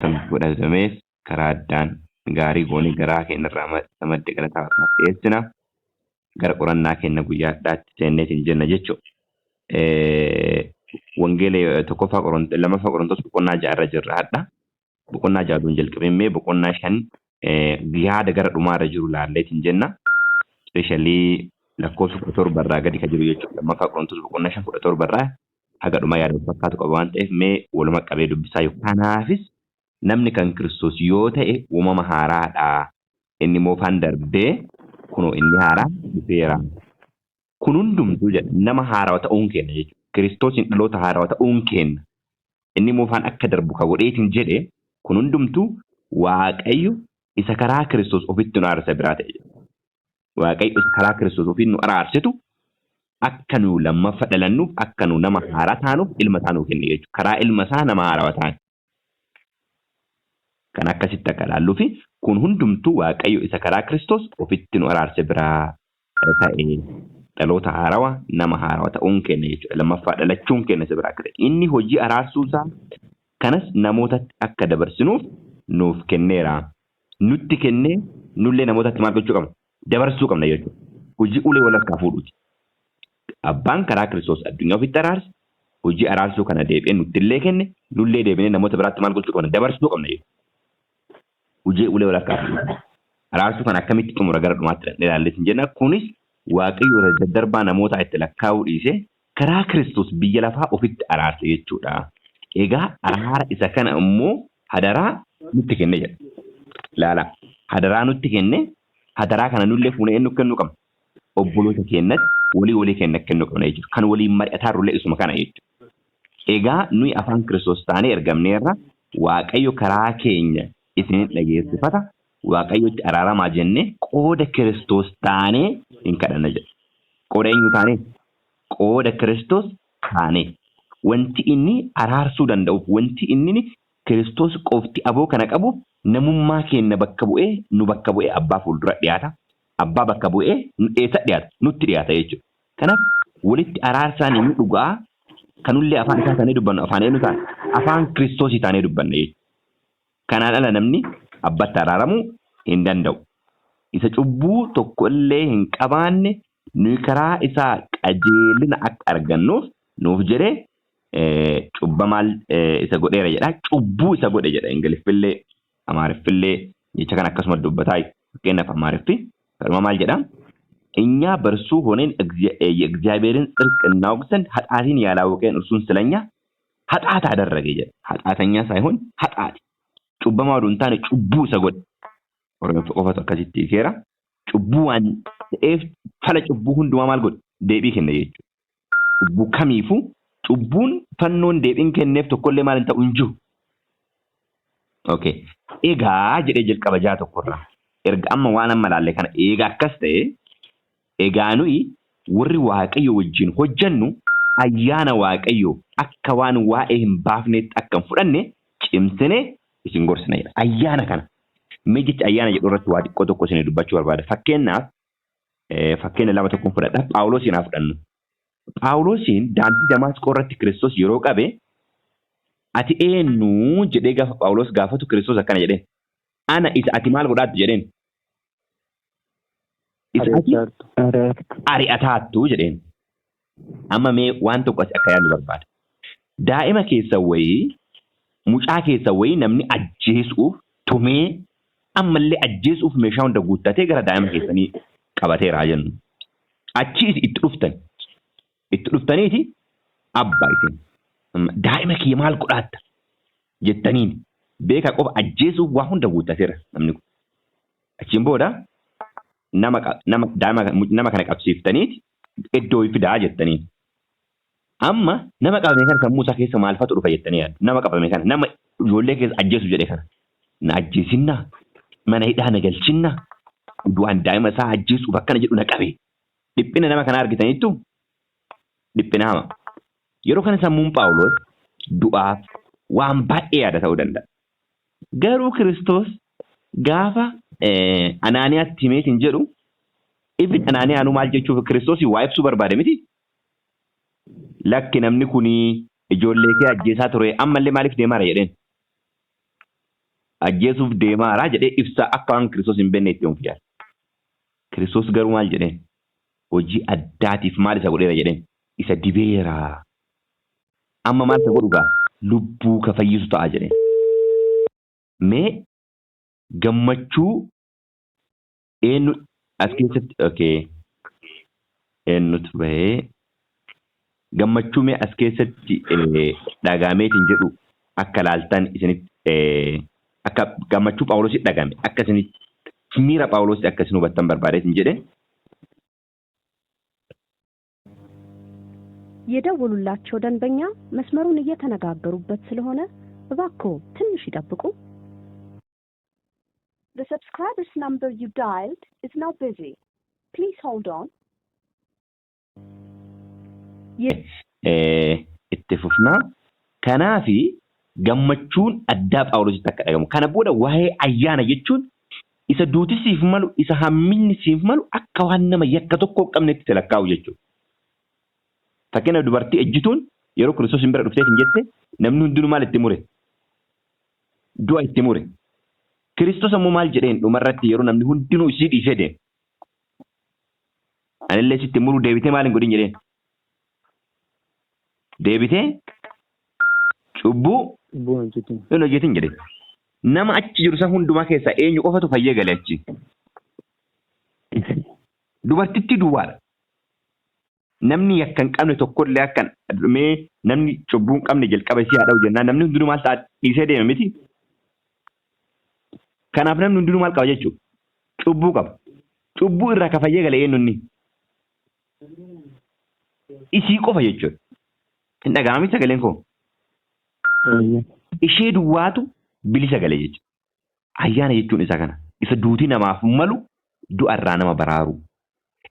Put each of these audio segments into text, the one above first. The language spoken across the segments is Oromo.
Kan godhatameef karaa addaan gaarii goonee garaa keenya irraa isa madde galataa Waaqaaf dhiyeessina. Gara qorannaa keenya guyyaa har'aatti seenneetiin jenna jechuudha. Wangeela tokkoffaa Qorontos lammaffaa Qorontos boqonnaa 6 irra jirra har'a. Boqonnaa 6 duun jalqabee boqonnaa 5 yaada gara dhumaa irra jiru laalleetiin jenna. Especially lakkoofsa 17 irraa gadi kan jiru jechuudha. Lammaffaa Qorontos boqonnaa 5 17 irraa haga dhumaa yaada wal fakkaatu qaba waan ta'eef mee waluma qabee dubbisaa jiru. Kanaafis namni kan Kiristoos yoo ta'e uumama haaraadha. Inni moofaan darbee kunoo inni haaraan dhufeera. Kun hundumtuu jedha nama haarawaa ta'uun keenya jechuudha. Kiristoosiin dhaloota haarawaa ta'uun keenya. Inni moofaan akka darbu ka godheetiin jedhe kun hundumtuu Waaqayyo isa karaa Kiristoos ofitti nu araarse biraa ta'e jedha. Waaqayyo isa karaa Kiristoos ofiin nu araarsetu akka nu lammaffa dhalannuuf, akka nu nama haaraa taanuuf ilma isaa nuu kenne jechuudha. Karaa ilma isaa nama haarawaa taane. Kan akkasitti akka ilaalluu fi kun hundumtuu Waaqayyo isa karaa Kiristoos ofitti nu araarse biraa ta'e, dhaloota haarawaa, nama haarawaa ta'uun keenya jechuudha. Lammaffaa dhalachuun keenya isa biraa akka ta'e. Inni hojii araarsuu isaa kanas namootatti akka dabarsinuuf nuuf kenneera. Nutti kennee nullee namootatti maal gochuu qabna? Dabarsuu qabna jechuudha. Hojii ulee wal harkaa fuudhuuti. Abbaan karaa Kiristoos addunyaa ofitti araarse, hojii araarsuu kana deebi'ee nuttillee kenne, nullee deebinee namoota biraatti maal gochuu qabna? Dabarsuu qabna jechuudha. Hojii ulee wal harkaa fuudhuuti. Araarsuu kana akkamitti xumura gara dhumaatti ilaallee sin jenna. Kunis Waaqayyo irra daddarbaa namootaa itti lakkaa'uu dhiisee karaa Kiristoos biyya lafaa ofitti araarse jechuudha. Egaa araara isa kana immoo hadaraa nutti kenne jedha. Ilaala. Hadaraa nutti kenne, hadaraa kana nullee fuunee eenyu kennuu qabna? Obboloota keenyatti walii walii keenya kennuu qabna jechuudha. Kan waliin mari'ataa jirrullee isuma kana jechuudha. Egaa nuyi afaan Kiristoos taanee ergamneerra, Waaqayyo karaa keenya isinin dhageessifata, Waaqayyotti araaramaa jennee qooda Kiristoos taanee hin kadhanna jedha. Qooda eenyu taanee? Qooda Kiristoos taanee. Wanti inni araarsuu danda'uuf, wanti inni Kiristoos qofti aboo kana qabuuf, namummaa keenya bakka bu'ee, nu bakka bu'ee abbaa fuuldura dhiyaata. Abbaa bakka bu'ee eessa dhiyaata? Nutti dhiyaata jechuudha. Kanaaf walitti araarsaan inni dhugaa kanullee afaan isaa taanee dubbannu afaan eenyu taane? Afaan Kiristoosii taanee dubbanna jechuudha. Kanaan ala namni abbatti araaramuu hin danda'u. Isa cubbuu tokko illee hin qabaanne nuyi karaa isaa qajeelina akka argannuuf nuuf jedhee cubbamaa isa godheera jedha. Cubbuu isa godhe jedha. Ingiliffillee Amaariffillee jecha kana akkasuma dubbataa. Fakkeenyaaf Amaariffi kanuma maal jedha? እኛ በእርሱ ሆነን የእግዚአብሔርን ጽድቅ እናውቅ ዘንድ ኃጢአትን ያላወቀን እርሱን ስለኛ ኃጢአት አደረገ jedha. ኃጢአተኛ ሳይሆን ኃጢአት cubbamaa oduu hin taane cubbuu isa godhe. Oromoon qofatu akkasitti hiikeera. Cubbuu waan ta'eef fala cubbuu hundumaa maal godhe? Deebii kenna jechuudha. Cubbuu kamiifuu cubbuun fannoon deebiin kenneef tokkollee maal hin ta'u hin jiru. Okay. Egaa jedhee jalqaba 6 tokkorraa. Erga amma waan amma laalle kana eega akkas ta'e, egaa nuyi warri Waaqayyo wajjin hojjennu ayyaana Waaqayyoo akka waan waa'ee hin baafneetti akka hin fudhanne cimsine isin gorsina jedha. Ayyaana kana. Mee jecha ayyaana jedhu irratti waa xiqqoo tokko isin dubbachuu barbaada. Fakkeenyaaf fakkeenya lama tokkoon fudhadha. Phaawulosiin haa fudhannu. Phaawulosiin daandii Damaasqoo irratti Kiristoos yeroo qabe, "Ati eenyu?" jedhee gaafa Phaawulos gaafatu, Kiristoos akkana jedheen. "Ana isa ati maal godhaattu?" jedheen. "Isa ati ari'ataattu" jedheen. Amma mee waan tokko asi akka yaadnu barbaada. Daa'ima keessa wayii, mucaa keessa wayii namni ajjeesuuf tumee, ammallee ajjeesuuf meeshaa hunda guuttatee gara daa'ima keessanii qabateera jennu. Achiis itti dhuftan. Itti dhuftaniiti, "Abbaa, isin daa'ima kiyya maal godhaatta?" jettaniin. Beekaa qofa ajjeesuuf waa hunda guuttateera namni kun. Achiin booda nama nama daa'ima nama kana qabsiiftaniiti iddoo fidaa jettaniin. Amma nama qabame kana sammuu isaa keessa maalfatu dhufa jettanii yaaddu? Nama qabame kana, nama ijoollee keessa ajjeesu jedhe kana. Na ajjeesinnaa? Mana hidhaa na galchinnaa? Du'aan daa'ima isaa ajjeesuuf akkana jedhu na qabe. Dhiphina nama kanaa argitaniittu, dhiphina hama. Yeroo kana sammuun Phaawulos du'aaf waan baay'ee yaada ta'uu danda'a. Garuu Kiristoos gaafa Anaaniyaatti himeetiin jedhu, ifni Anaaniyaanuu maal jechuuf Kiristoos waa ibsuu barbaade miti? "Lakki, namni kun ijoollee kee ajjeesaa ture, ammallee maaliif deemaara?" jedheen. Ajjeesuuf deemaaraa jedhee ibsaa akka waan Kiristoos hin beekne itti himuuf yaala. Kiristoos garuu maal jedheen? Hojii addaatiif maal isa godheera jedheen? Isa dibeera. Amma maal isa godhu gaa? Lubbuu ka fayyisu ta'a jedheen. Mee gammachuu eenyu as keessatti, okay, eenyutu bahee gammachuu mee as keessatti dhagaameetiin jedhu akka laaltan isinitti, akka gammachuu Phaawulositti dhagame akka isinitti miira Phaawulositti akka isin hubattan barbaadeetiin jedhe. የደወሉላቸው ደንበኛ መስመሩን እየተነጋገሩበት ስለሆነ እባክዎ ትንሽ ይጠብቁ። The subscriber's number you dialed is now busy. Please hold on. Itti fufnaa. Kanaafi gammachuun addaa Phaawulositti akka dhagamu. Kana booda waa'ee ayyaana jechuun isa duuti siif malu, isa hamminni siif malu akka waan nama yakka tokko hin qabnetti si lakkaa'u jechuudha. Fakkeenyaaf, dubartii ejjituun yeroo Kiristoos hin bira dhuftee hin jette, namni hundinuu maal itti mure? Du'a itti mure. Kiristoos ammoo maal jedheen dhumarratti yeroo namni hundinuu isii dhiisee deeme? Anillee sitti muruu, deebitee maal hin godhin jedheen? Deebitee cubbuu Cubbuu hojjetin. hin hojjetin jedhe. Nama achi jiru san hundumaa keessaa eenyu qofatu fayyee gale achi? Dubartittii duwwaadha. Namni yakka hin qabne tokkollee akka mee namni cubbuu hin qabne jalqaba isii haa dha'u jennaan, namni hundinuu maal ta'a? Dhiisee deeme miti. Kanaaf namni hundinuu maal qaba jechuudha? Cubbuu qaba. Cubbuu irraa ka fayyee gale eenyu inni? Isii qofa jechuudha. Hin dhaga'amii sagaleen koo? Ishee duwwaatu bilisa gale jechuudha. Ayyaana jechuun isa kana. Isa duutii namaaf malu du'a irraa nama baraaru.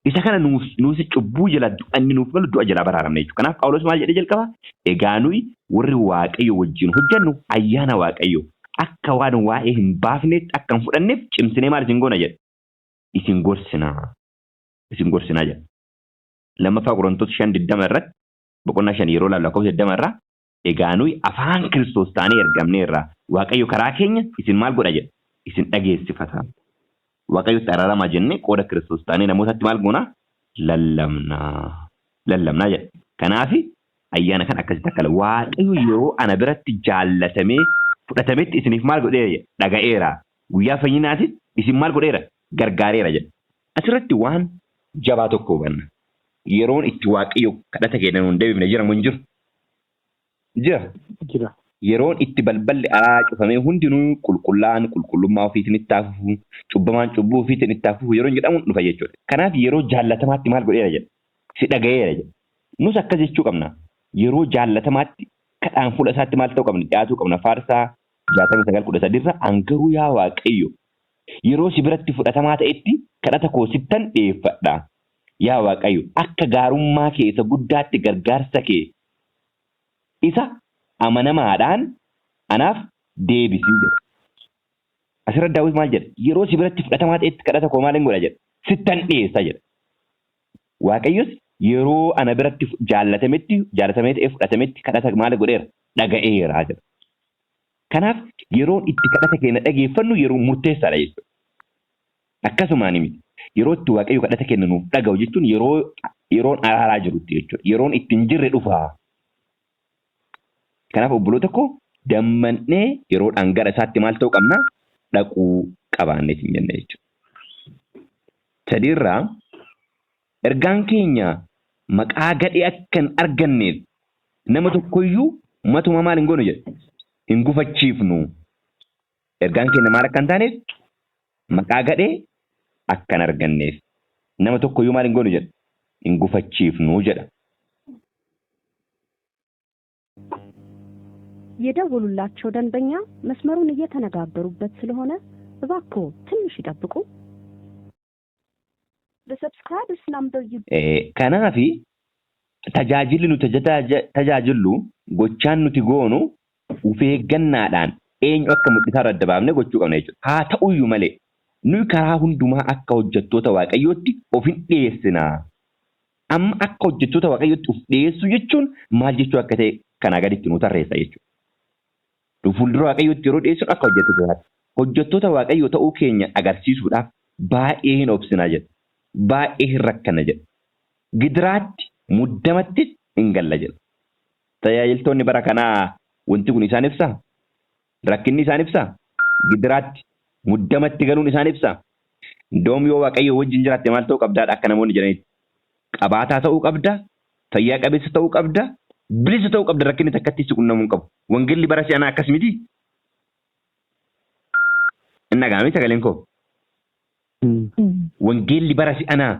Isa kana nuusi cubbuu jala du'a inni nuuf malu du'a jalaa baraaramne jechuudha. Kanaaf Phaawulos maal jedhee jalqaba? Egaa nuyi warri Waaqayyo wajjin hojjennu ayyaana Waaqayyo akka waan waa'ee hin baafnetti akka hin fudhanneef cimsinee maal isin goona jedhe? Isin gorsinaa. Isin gorsinaa jedha. Lammaffaa Qorontos 5:20 irratti, boqonnaa 5 yeroo ilaallu, lakkoofsa 20 irraa, egaa nuyi afaan Kiristoos taanee ergamneerra. Waaqayyo karaa keenya isin maal godha jedha? Isin dhageessifata. Waaqayyotti araaramaa jennee qooda Kiristoos taanee namootatti maal goona? Lallabnaa. Lallabnaa jedha. Kanaaf ayyaana kan akkasitti akka Waaqayyo yeroo ana biratti jaallatamee fudhatametti isiniif maal godheera jedha? Dhaga'eera. Guyyaa fayyinaatis isin maal godheera? Gargaareera jedha. Asirratti waan jabaa tokko hubanna. Yeroon itti Waaqayyo kadhata keenya nuun deebifne jira moo hin jiru? Jira. Jira. Yeroon itti balballi araaraa cufamee hundinuu qulqullaa'aan qulqullummaa ofiitiin itti hafufu, cubbamaan cubbuu ofiitiin itti hafufu yeroon jedhamu dhufa jechuudha. Kanaaf yeroo jaallatamaatti maal godheera jedha? Si dhaga'eera jedha. Nus akkas jechuu qabna. Yeroo jaallatamaatti kadhaan fuula isaatti maal ta'uu qabna? Dhiyaatuu qabna. Faarsaa 69:13 irra, an garuu yaa Waaqayyo yeroo si biratti fudhatamaa ta'etti kadhata koo sittan dhiyeeffadha. Yaa Waaqayyo, akka gaarummaa kee isa guddaatti gargaarsa kee isa amanamaadhaan anaaf deebisi jedha. Asirra Daawit maal jedha? Yeroo si biratti fudhatamaa ta'etti kadhata koo maal godha jedha? Sittan dhiyeessa jedha. Waaqayyos yeroo ana biratti jaallatametti, jaalatamee ta'ee fudhatametti kadhata maal godheera? Dhaga'eera jedha. Kanaaf yeroon itti kadhata keenya dhageeffannu yeroo murteessaadha jechuudha. Akkasumaan miti. Yeroo itti Waaqayyo kadhata keenya nuuf dhaga'u jechuun yeroo yeroon araaraa jirutti jechuudha. Yeroon itti hin jirre dhufa. Kanaaf obboloota koo, dammannee yeroodhaan gara isaatti maal ta'uu qabna? Dhaquu qabaanne hin jenne jechuudha. Sadiirraa, ergaan keenya maqaa gadhee akka hin arganneef nama tokkoyyuu matuma maal hin goonu jedhe? Hin gufachiifnu. Ergaan keenya maal akka hin taaneef? Maqaa gadhee akka hin arganneef nama tokkoyyuu maal hin goonu jedha? Hin gufachiifnu jedha. የደወሉላቸው ደንበኛ መስመሩን እየተነጋገሩበት ስለሆነ እባክዎ ትንሽ ይጠብቁ። The subscriber's number you Kanaafi tajaajilli nuti tajaajillu, gochaan nuti goonu of eeggannaadhaan eenyu akka mul'isaa irra adda baafnee gochuu qabna jechuudha. Haa ta'uyyuu malee nuyi karaa hundumaa akka hojjettoota Waaqayyootti of hin dhiyeessinaa. Amma akka hojjettoota Waaqayyootti of dhiyeessuu jechuun maal jechuu akka ta'e kanaa gaditti nu tarreessa jechuudha. Fuuldura Waaqayyootti yeroo dhiyeessinu akka hojjettoota isaati. Hojjettoota Waaqayyoo ta'uu keenya agarsiisuudhaaf baay'ee hin obsinaa jedha. Baay'ee hin rakkanna jedha. Gidiraatti muddamattis hin galla jedha. Tajaajiltoonni bara kanaa wanti kun isaan ibsaa? Rakkinni isaan ibsaa? Gidiraatti muddamatti galuun isaan ibsaa? Indoom yoo Waaqayyo wajjin jiraatte maal ta'uu qabdaadha akka namoonni jedhanitti? Qabaataa ta'uu qabda, fayyaa qabeessa ta'uu qabda, bilisa ta'uu qabda, rakkinni takkatti si qunnamuu hin qabu. Wangeelli bara si'anaa akkas miti? Inni dhaga'amee sagaleen koo? Wangeelli bara si'anaa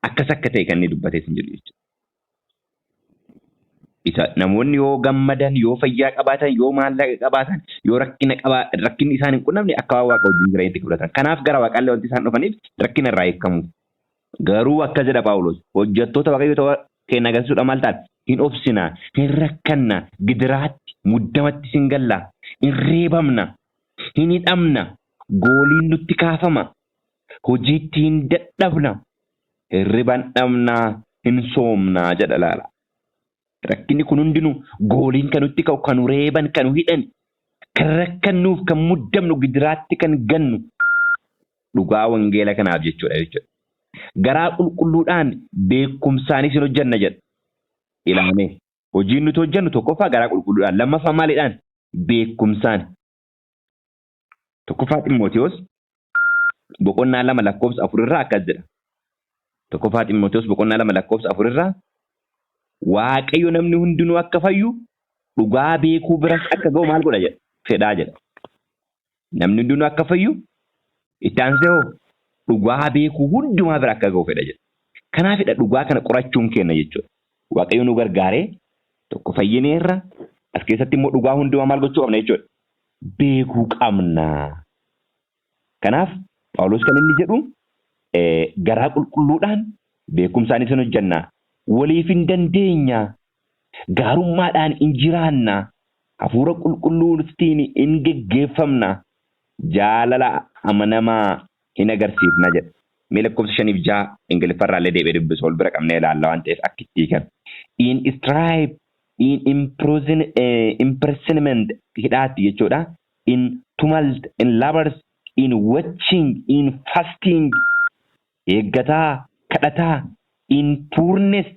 akkas akka ta'e kan inni dubbatee sin jedhu jechuudha. Isa namoonni yoo gammadan, yoo fayyaa qabaatan, yoo maallaqa qabaatan, yoo rakkina qabaa rakkinni isaan hin qunnamne akka waan Waaqa wajjin jiranitti fudhatan. Kanaaf gara Waaqaallee wanti isaan dhufaniif rakkina irraa hiikkamuuf. Garuu akka jedha Phaawulos, hojjettoota Waaqayyoo ta'uu keenya agarsiisuudha maal ta'an? Hin obsina, hin rakkanna, gidiraatti, muddamatti sin galla, hin reebamna, hin hidhamna, gooliin nutti kaafama, hojiitti hin dadhabna, hirriba hin dhabna, hin soomna jedha laala. Rakkinni kun hundinuu gooliin kan nutti ka'u, kan nu reeban, kan nu hidhan, kan rakkannuuf, kan muddamnu, gidiraatti kan gannu dhugaa wangeela kanaaf jechuudha jechuudha. Garaa qulqulluudhaan beekumsaanis hin hojjenna jedha. Ilaamee hojiin nuti hojjennu tokkoffaa garaa qulqulluudhaan, lammaffaa maaliidhaan? Beekumsaan. Tokkoffaa Ximootiyoos boqonnaa 2 lakkoofsa 4 irraa akkas jedha. Tokkoffaa Ximootiyoos boqonnaa 2 lakkoofsa 4 irraa, Waaqayyo namni hundinuu akka fayyu dhugaa beekuu biras akka ga'u maal godha jedha? Fedhaa jedha. Namni hundinuu akka fayyu, itti aansee hoo dhugaa beekuu hundumaa bira akka ga'u fedha jedha. Kanaafidha dhugaa kana qorachuun kenna jechuudha. Waaqayyo nu gargaaree tokko fayyineerra, as keessatti immoo dhugaa hundumaa maal gochuu qabna jechuudha? Beekuu qabna. Kanaaf Phaawulos kan inni jedhu garaa qulqulluudhaan beekumsaan isin hojjenna. Waliif hin dandeenya. Gaarummaadhaan in jiraanna. Hafuura qulqulluutiin in geggeeffamna. Jaalala amanamaa hin agarsiifna jedha. Mee lakkoofsa 5f 6 Ingiliffarraa illee deebi'ee dubbisu, wal bira qabnee ilaalla waan ta'eef akka itti hiikan. In strife, in imprisonment, hidhaatti jechuudha. In tumult, in labors, in watching, in fasting, eeggataa, kadhataa, in pureness,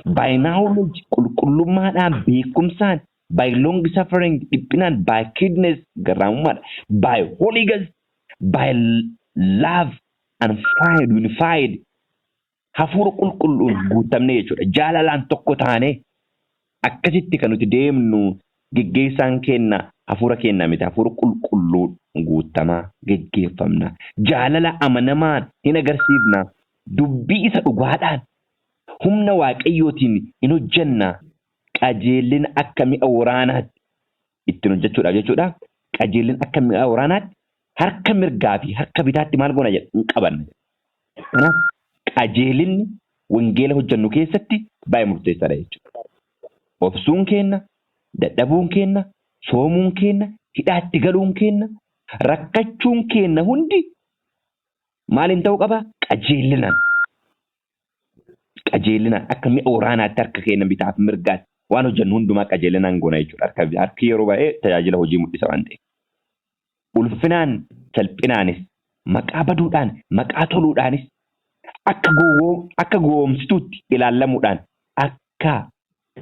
by knowledge, qulqullummaadhaan, beekumsaan, by long suffering, dhiphinaan, by kindness, garraamummaadha, by Holy Ghost, by love and fire unified, hafuura qulqulluun guutamne jechuudha. Jaalalaan tokko taane akkasitti kan nuti deemnu, geggeessaan kenna hafuura kenna miti, hafuura qulqulluun guutamaa geggeeffamna. Jaalala amanamaan hin agarsiifna. Dubbii isa dhugaadhaan humna Waaqayyootiin hin hojjenna. Qajeelina akka mi'a waraanaatti ittiin hojjechuudhaaf jechuudha. Qajeelina akka mi'a waraanaatti harka mirgaa fi harka bitaatti maal goona jedha? Hin qabanna. Kanaaf qajeelinni wangeela hojjennu keessatti baay'ee murteessaadha jechuudha. Obsuun keenna, dadhabuun keenna, soomuun keenna, hidhaatti galuun keenna, rakkachuun keenna hundi maaliin ta'uu qaba? Qajeelinaan. Qajeelinaan akka mi'a waraanaatti harka keenya bitaaf mirgaatti waan hojjennu hundumaa qajeelinaan goona jechuudha. Harki yeroo baay'ee tajaajila hojii mul'isa waan ta'eef. Ulfinaan salphinaanis, maqaa baduudhaan maqaa toluudhaanis, akka gowwoomsituutti ilaallamuudhaan, akka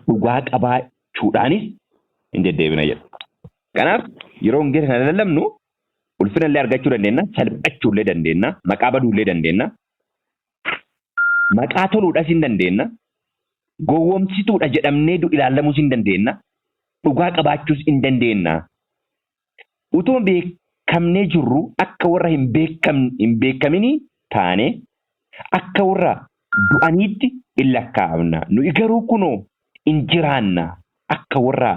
dhugaa qabaachuudhaanis hin deddeebina jedha. Kanaaf yeroo wangeela kana lallabnu ulfina illee argachuu dandeenya, salphachuu illee dandeenya, maqaa baduu illee dandeenya, maqaa toluudhas hin dandeenya, gowwoomsituudha jedhamnee ilaallamuus hin dandeenya, dhugaa qabaachuus hin dandeenya. Utuma beekamnee jirru akka warra hin beekaminii taane, akka warra du'aniitti in lakkaa'amna. Nuyi garuu kunoo in jiraanna, akka warra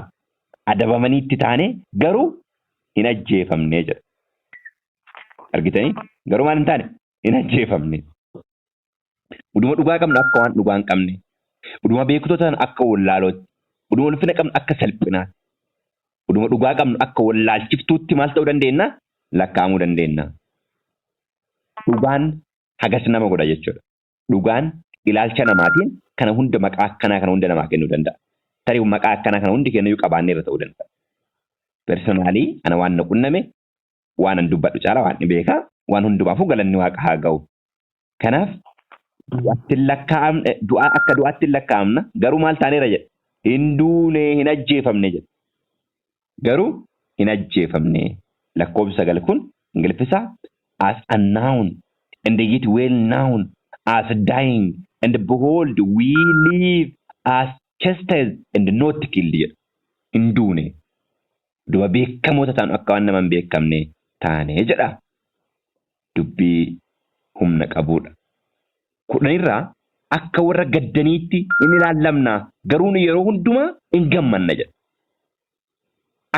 adabamaniitti taane garuu hin ajjeefamne jedha. Argitanii? Garuu maal hin taane? Hin ajjeefamne. Uduma dhugaa qabnu akka waan dhugaa hin qabne. Uduma beektota ta'an akka wallaalootti. Uduma ulfina qabnu akka salphinaatti. Uduma dhugaa qabnu akka wallaalchiftuutti maal ta'uu dandeenya? Lakkaa'amuu dandeenya. Dhugaan hagas nama godha jechuudha. Dhugaan ilaalcha namaatiin kana hunda, maqaa akkanaa kana hunda namaa kennuu danda'a. Tarii maqaa akkanaa kana hundi kennuyyuu qabaannee irra ta'uu danda'a. Personally ana waan na qunname Waan an dubbadhu caala waan ni beeka. Waan hundumaafuu galanni Waaqa haa ga'u. Kanaaf du'atti lakkaa'amne, du'aa akka du'aatti hin lakkaa'amna, garuu maal taaneera jedha. Hin duune, hin ajjeefamne jedha. Garuu hin ajjeefamne. Lakkoofsa 9 kun Ingiliffisaa as unknown and yet well known, as dying and behold we live, as chastised and not killed jedha. Hin duune. Duba beekamoota taanu akka waan nama hin beekamne taane jedha. Dubbii humna qabuudha. 10rraa akka warra gaddaniitti in ilaallamna, garuu nu yeroo hundumaa in gammanna jedha.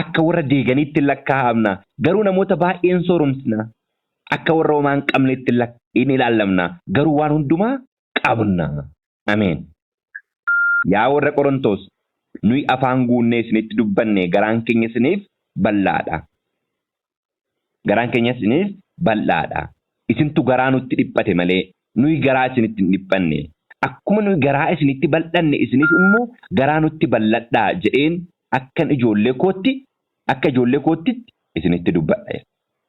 Akka warra deeganiitti in lakkaa'amna, garuu namoota baay'een sooromsina. Akka warra homaa hin qabneetti in ilaallamna, garuu waan hundumaa qabna. Ameen. Yaa warra Qorontos, nuyi afaan guunnee isinitti dubbanne, garaan keenya isiniif bal'aadha. Garaan keenya isiniif bal'aadha. Isintu garaa nutti dhiphate malee, nuyi garaa isinitti hin dhiphanne. Akkuma nuyi garaa isinitti bal'anne, isinis immoo garaa nutti bal'adhaa jedheen akkan ijoollee kootti akka ijoollee koottitti isinitti dubbadha.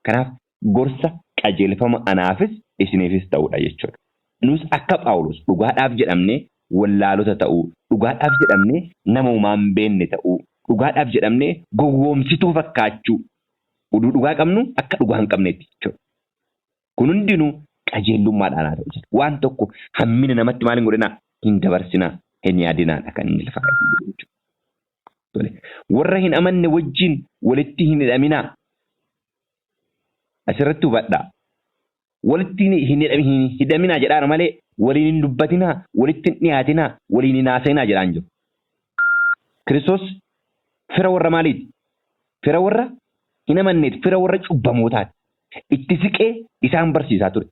Kanaaf gorsa qajeelfama anaafis isiniifis ta'udha jechuudha. Nus akka Phaawulos dhugaadhaaf jedhamnee wallaalota ta'uu, dhugaadhaaf jedhamnee nama homaa hin beekne ta'uu, dhugaadhaaf jedhamnee gowwoomsituu fakkaachuu, uduu dhugaa qabnu akka dhugaa hin qabneetti jechuudha. Kun hundinuu qajeellummaadhaan haa ta'u jedha. Waan tokko hammina namatti maal hin godhinaa? Hin dabarsinaa, hin yaadinaadha kan inni lafa kaa'ee jiru jechuudha. Tole. Warra hin amanne wajjin walitti hin hidhaminaa. Asirratti hubadhaa. Walitti hin hidhaminaa jedhaara malee waliin hin dubbatinaa, walitti hin dhiyaatinaa, waliin hin haasa'inaa jedhaan jiru. Kiristoos fira warra maaliiti? Fira warra hin amanneeti, fira warra cubbamootaati. Itti siqee isaan barsiisaa ture.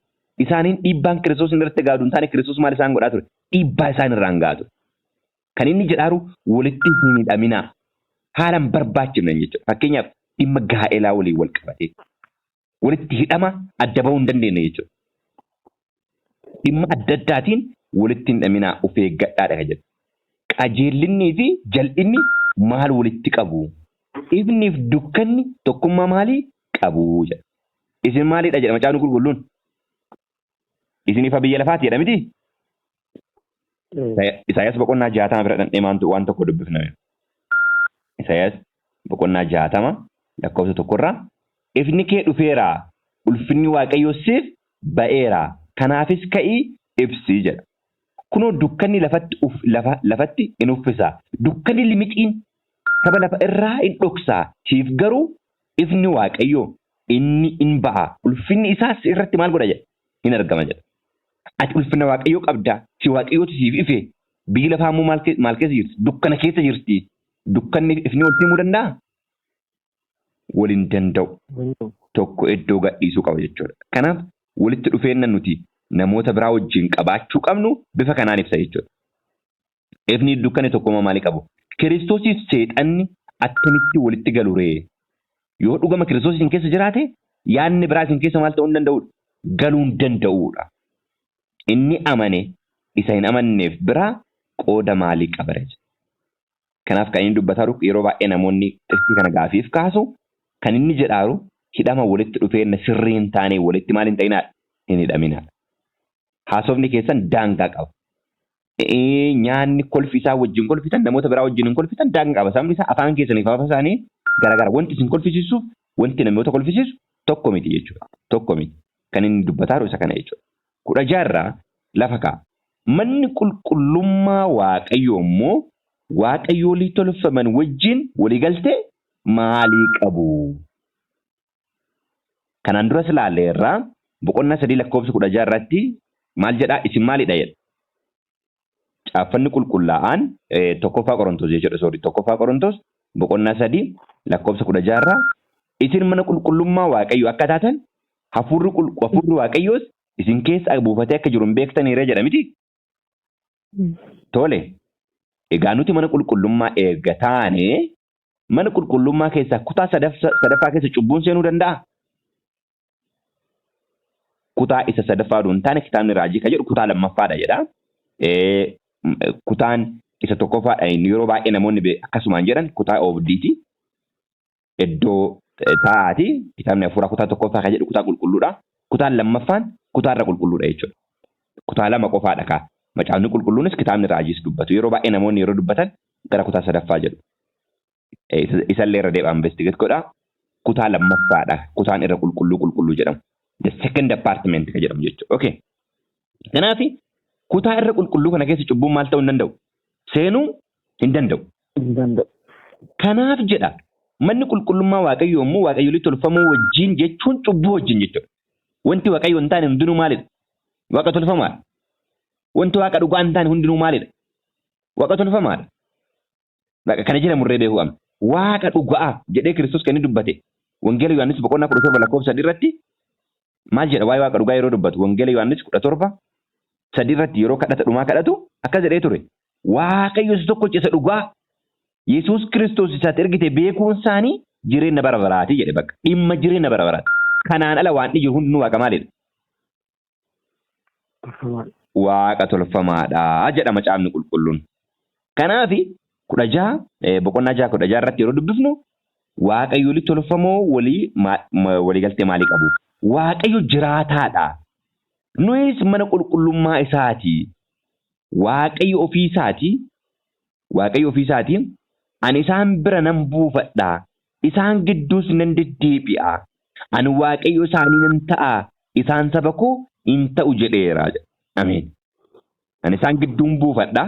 Isaaniin dhiibbaan Kiristoos irratti gaadu hin taane, Kiristoos maal isaan godhaa ture? Dhiibbaa isaan irraan gahaa ture. Kan inni jedhaaru walitti hin hidhaminaa. Haala hin barbaachifnen jechuudha. Fakkeenyaaf dhimma gaa'elaa waliin wal qabatee. Walitti hidhama adda bahuu hin dandeenye jechuudha. Dhimma adda addaatiin walitti hin hidhaminaa, of eeggadhaadha kan jedhu. Qajeellinnii fi jal'inni maal walitti qabu? Ifni fi dukkanni tokkummaa maalii qabu jedha. Isin maalidha jedha Macaafni Qulqulluun? Isin ifa biyya lafaati jedha miti? Isaayyaas boqonnaa 60 bira dhandhee maantu waan tokko dubbifna. Isaayyaas boqonnaa 60 lakkoofsa tokkorraa, ifni kee dhufeera, ulfinni Waaqayyoo siif ba'eera, kanaafis ka'ii ibsi jedha. Kunoo dukkanni lafatti uf, lafa, lafatti in uffisa, dukkanni limixiin saba lafa irraa in dhoksa, siif garuu ifni Waaqayyoo inni in ba'a, ulfinni isaas si irratti maal godha jedha? Hin argama jedha. Ati ulfina Waaqayyoo qabda, si Waaqayyootu siif ife, biyyi lafaa immoo maal maal keessa jirti? Dukkana keessa jirti. Dukkanni ifni walitti himuu danda'aa? Wal hin danda'u. Tokko iddoo gadhiisuu qaba jechuudha. Kanaaf walitti dhufeenna nuti namoota biraa wajjin qabaachuu qabnu bifa kanaan ibsa jechuudha. Ifni dukkanni tokkummaa maalii qabu? Kiristoosiif seexanni attamitti walitti galu ree? Yoo dhugama Kiristoos isin keessa jiraate, yaadni biraa isin keessa maal ta'uu hin danda'udha? Galuu hin danda'udha. Inni amane isa hin amanneef biraa qooda maalii qaba ree? Kanaaf kan inni dubbataa jiru, yeroo baay'ee namoonni xiqsii kana gaafiif kaasu, kan inni jedhaaru hidhama walitti dhufeenna sirrii hin taane walitti maal hin ta'inaadha? Hin hidhaminaadha. Haasofni keessan daangaa qaba. Nyaanni kolfi isaa wajjin kolfitan namoota biraa wajjin hin kolfitan daangaa qaba. Sababni isaa afaan keessanii fi afaan isaanii garaagara. Wanti isin kolfisiisuuf wanti namoota kolfisiisu tokko miti jechuudha. Tokko miti. Kan inni dubbataa jiru isa kana jechuudha. 16 irraa lafa kaa'a. Manni qulqullummaa Waaqayyoo immoo waaqayyoolii tolfaman wajjin walii galtee maalii qabu? Kanaan duras ilaalleerra, boqonnaa 3 lakkoofsa 16 irratti maal jedhaa? Isin maalidha jedha. Caaffanni qulqullaa'aan, 1ffaa Qorontos jechuudha, sorry, 1ffaa Qorontos boqonnaa 3 lakkoofsa 16 irraa, isin mana qulqullummaa Waaqayyoo akka taatan, hafuurri hafuurri Waaqayyoos isin keessa buufatee akka jiru hin beektaniire jedha miti? Tole. Egaa nuti mana qulqullummaa erga taane, mana qulqullummaa keessaa kutaa sadaffaa keessa cubbuun seenuu danda'a? Kutaa isa sadaffaa oduu hin taane, kitaabni raajii kan jedhu kutaa lammaffaadha jedha. Kutaan isa tokkoffaadha, inni yeroo baay'ee namoonni akkasumaan jedhan kutaa oobdiiti. Iddoo Taa'aati kitaabni hafuuraa kutaa tokkoffaa kan jedhu kutaa qulqulluudha. Kutaan lammaffaan kutaarra qulqulluudha jechuudha. Kutaa lama qofaadha kaa. Macaafni qulqulluunis kitaabni raajiis dubbatu. Yeroo baay'ee namoonni yeroo dubbatan gara kutaa sadaffaa jedhu. Isallee irra deebi'aa investigate godhaa. Kutaa lammaffaadha. Kutaan irra qulqulluu qulqulluu jedhamu. The second apartment kan jedhamu jechuudha. Okay. Kanaaf kutaa irra qulqulluu kana keessa cubbuun maal ta'uu hin danda'u? Seenuu hin danda'u. Hin danda'u. Kanaaf jedha, manni qulqullummaa Waaqayyoo immoo waaqayyolii tolfamoo wajjin jechuun cubbuu wajjin jechuudha. Wanti Waaqayyo hin taane hundinuu maalidha? Waaqa tolfamaadha. Wanti Waaqa dhugaa hin taane hundinuu maalidha? Waaqa tolfamaadha. Waaqa kana jala murree beekuu qabna. Waaqa dhugaa jedhee Kiristoos kan inni dubbate Wangeela Yohaannis boqonnaa 17 lakkoofsa 3 irratti maal jedha? Waa'ee Waaqa dhugaa yeroo dubbatu, Wangeela Yohaannis 17:3 irratti, yeroo kadhata dhumaa kadhatu akkas jedhee ture. Waaqayyo isa tokkicha isa dhugaa, Yesuus Kiristoos isaatti ergite beekuun isaanii jireenya bara baraati jedhe bakka. Dhimma jireenya bara baraati. Kanaan ala waan jiru hundinuu waaqa maalidha? Tolfamaadha. Waaqa tolfamaadha jedha macaafni qulqulluun. Kanaaf 16, boqonnaa 6:16 irratti yeroo dubbifnu, waaqayyolii tolfamoo walii waliigaltee maalii qabu? Waaqayyo jiraataadha. Nuyis mana qulqullummaa isaati. Waaqayyo ofii isaati. Waaqayyo ofii isaati. Ani isaan bira nan buufadha. Isaan gidduus nan deddeebi'a. Ani Waaqayyo isaanii nan ta'a. Isaan saba koo hin ta'u jedheera. Ameen. Ani isaan gidduun buufadha.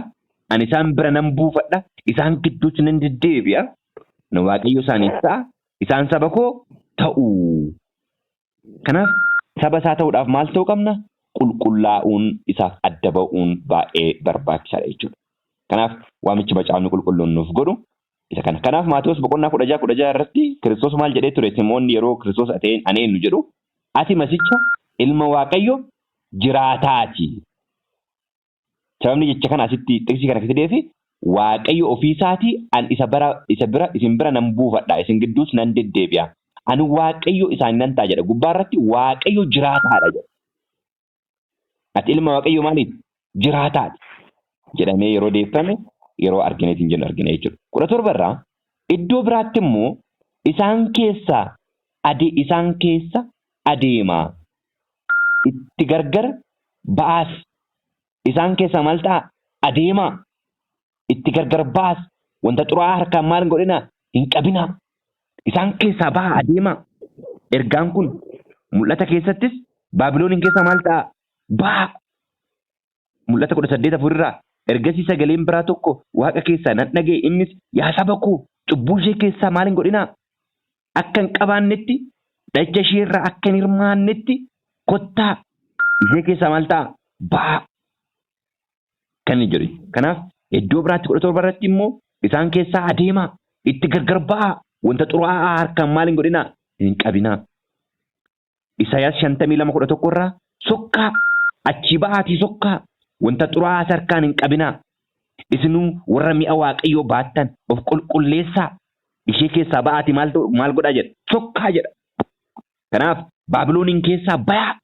Ani isaan bira nan buufadha. Isaan gidduus nan deddeebi'a. Ani Waaqayyo isaaniif ta'a. Isaan saba koo ta'u. Kanaaf saba isaa ta'uudhaaf maal ta'uu qabna? Qulqullaa'uun, isaaf adda ba'uun baay'ee barbaachisaadha jechuudha. Kanaaf waamichi macaafni qulqulluun nuuf godhu isa kana. Kanaaf Maatewos boqonnaa 16:16 irratti Kiristoos maal jedhee ture? Simoonni yeroo Kiristoos "Ati ani eenyu?" jedhu, "Ati Masicha, ilma Waaqayyo jiraataati." Sababni jecha kana asitti xiqsii kana fideefi, Waaqayyo ofii isaatii an isa bara isa bira isin bira nan buufadha, isin gidduus nan deddeebi'a. Ani Waaqayyo isaanii nan ta'a jedha. Gubbaa irratti Waaqayyo jiraataadha jedha. "Ati ilma Waaqayyo maaliiti? Jiraataadha" jedhamee yeroo deeffame yeroo argineetiin jennu argina jechuudha. 17 irraa iddoo biraatti immoo isaan keessa adeemaa, itti gargar ba'aas. Isaan keessaa maal ta'a? Adeemaa, itti gargar ba'aas, wanta xuraa'aa harkaan maal hin godhinaa? Hin qabinaa. Isaan keessaa ba'aa, adeemaa. Ergaan kun mul'ata keessattis Baabilooniin keessaa maal ta'a? Ba'aa. Mul'ata 18:4 irraa, "Ergasii sagaleen biraa tokko waaqa keessaa nan dhaga'e, innis, 'Yaa saba koo, cubbuu ishee keessaa maal hin godhinaa? Akka hin qabaannetti, dha'icha ishee irraa akka hin hirmaannetti kottaa ishee keessaa maal ta'a? Ba'aa,' kan inni jedhu. Kanaaf iddoo biraatti 17 irratti immoo isaan keessaa adeemaa, itti gargar ba'aa, wanta xuraa'aa harkaan maal hin godhinaa? Hin qabinaa. Isaayyaas 52:11 irraa, "Sokkaa, achii ba'aatii sokkaa, wanta xuraa'aa harkaan hin qabinaa. Isinuu warra mi'a Waaqayyoo baattan of qulqulleessaa, ishee keessaa ba'aatii maal maal godhaa?" jedha. "Sokkaa" jedha. Kanaaf Baabilooniin keessaa bayaa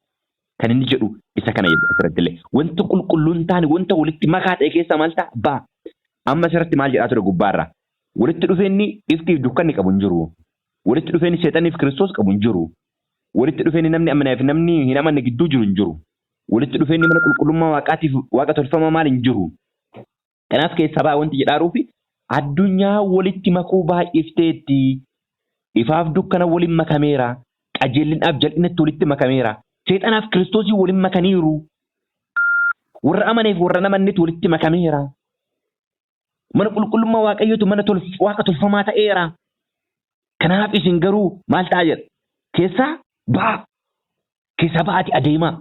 kan inni jedhu isa kana jedhu asirratti illee. Wanta qulqulluu hin taane, wanta walitti makaa ta'e keessaa maal ta'a? Ba'a. Amma asirratti maal jedhaa ture gubbaarraa? Walitti dhufeenyi iftiif dukkanni qabu hin jiru. Walitti dhufeenyi seexanniif Kiristoos qabu hin jiru. Walitti dhufeenyi namni amanee fi namni hin amanne gidduu jiru hin jiru. Walitti dhufeenyi mana qulqullummaa Waaqaatiif waaqa tolfamaa maal hin jiru. Kanaaf keessaa ba'a wanti jedhaaruu fi addunyaa walitti makuu baay'ifteetti. Ifaaf dukkana waliin makameera. Qajeelinaaf jal'inatti walitti makameera. Seexanaaf Kiristoosii waliin makaniiru. Warra amaneef warra hin amannetti walitti makameera. Mana qulqullummaa Waaqayyootu mana waaqa tolfamaa ta'eera. Kanaaf isin garuu maal ta'aa jedha? Keessaa ba'aa. Keessaa ba'aati adeemaa.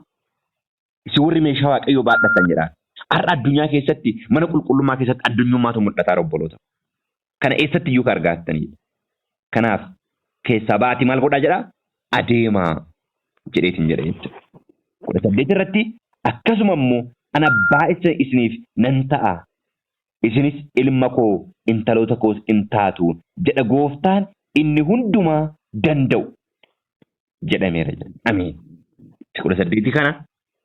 Isin warri meeshaa Waaqayyoo baadhatan jedha. Har'a addunyaa keessatti, mana qulqullummaa keessatti addunyummaatu mul'ataa, obboloota. Kana eessatti iyyuu kan argattanidha. Kanaaf keessaa ba'aati maal godhaa jedha? Adeemaa jedheetiin jedha jechuudha. 18 irratti akkasuma immoo, "Ana abbaa isa isiniif nan ta'a. Isinis ilma koo, intaloota koos in taatu, jedha gooftaan inni hundumaa danda'u" jedhameera jedha. Ameen. 18 kana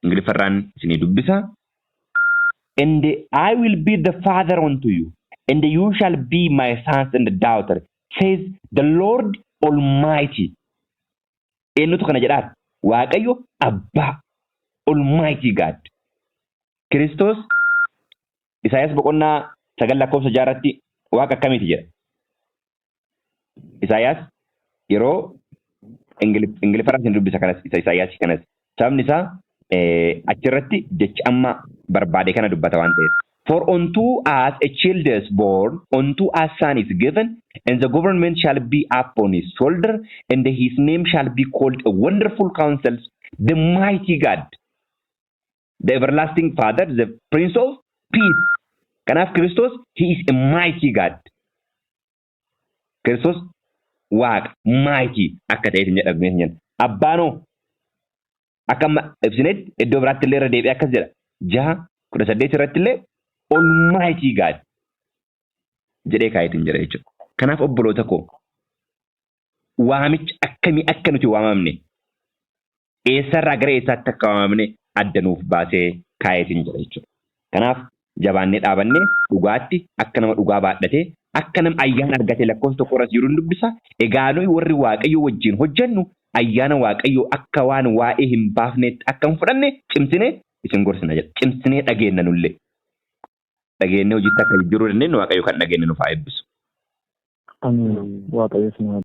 Ingiliffarraan isinii dubbisa. "And I will be the father unto you, and you shall be my sons and daughter, says the Lord Almighty. Eenyutu kana jedhaa? Waaqayyo Abbaa. Almighty God. Kiristoos Isaayyaas boqonnaa 9 lakkoofsa 6rratti Waaqa akkamiiti jedha? Isaayyaas yeroo Ingiliffarraa isin dubbisa kanas, isa Isaayyaas kanas. Sababni isaa achirratti jecha amma barbaade kana dubbata waan ta'eef. "For unto us a child is born, unto us son is given, and the government shall be upon his shoulder, and his name shall be called a Wonderful Counsel, the Mighty God, the Everlasting Father, the Prince of Peace." Kanaaf Kiristoos, he is a mighty God. Kiristoos Waaqa mighty akka ta'eeti jedhamee hin jenna. Abbaanoo akka amma ibsinetti iddoo biraatti illee irra deebi'ee akkas jedha. 6:18 irratti illee Almighty God jedhee kaayetiin jira jechuudha. Kanaaf obboloota koo, waamicha akkamii akka nuti waamamne, eessarraa gara eessaatti akka waamamne adda nuuf baasee kaayetiin jira jechuudha. Kanaaf jabaannee dhaabannee dhugaatti akka nama dhugaa baadhatee, akka nama ayyaana argatee, lakkoofsa 1 irras jiru dubbisa. Egaa nuyi warri Waaqayyo wajjin hojjennu ayyaana Waaqayyoo akka waan waa'ee hin baafneetti akka hin fudhanne cimsinee isin gorsina jedha. Cimsinee dhageenna nullee. Dhageennee hojiitti akka jijjiiruu dandeenyu Waaqayyo kan dhageenye nuuf haa eebbisu. Amiin. Waaqayyo isin haa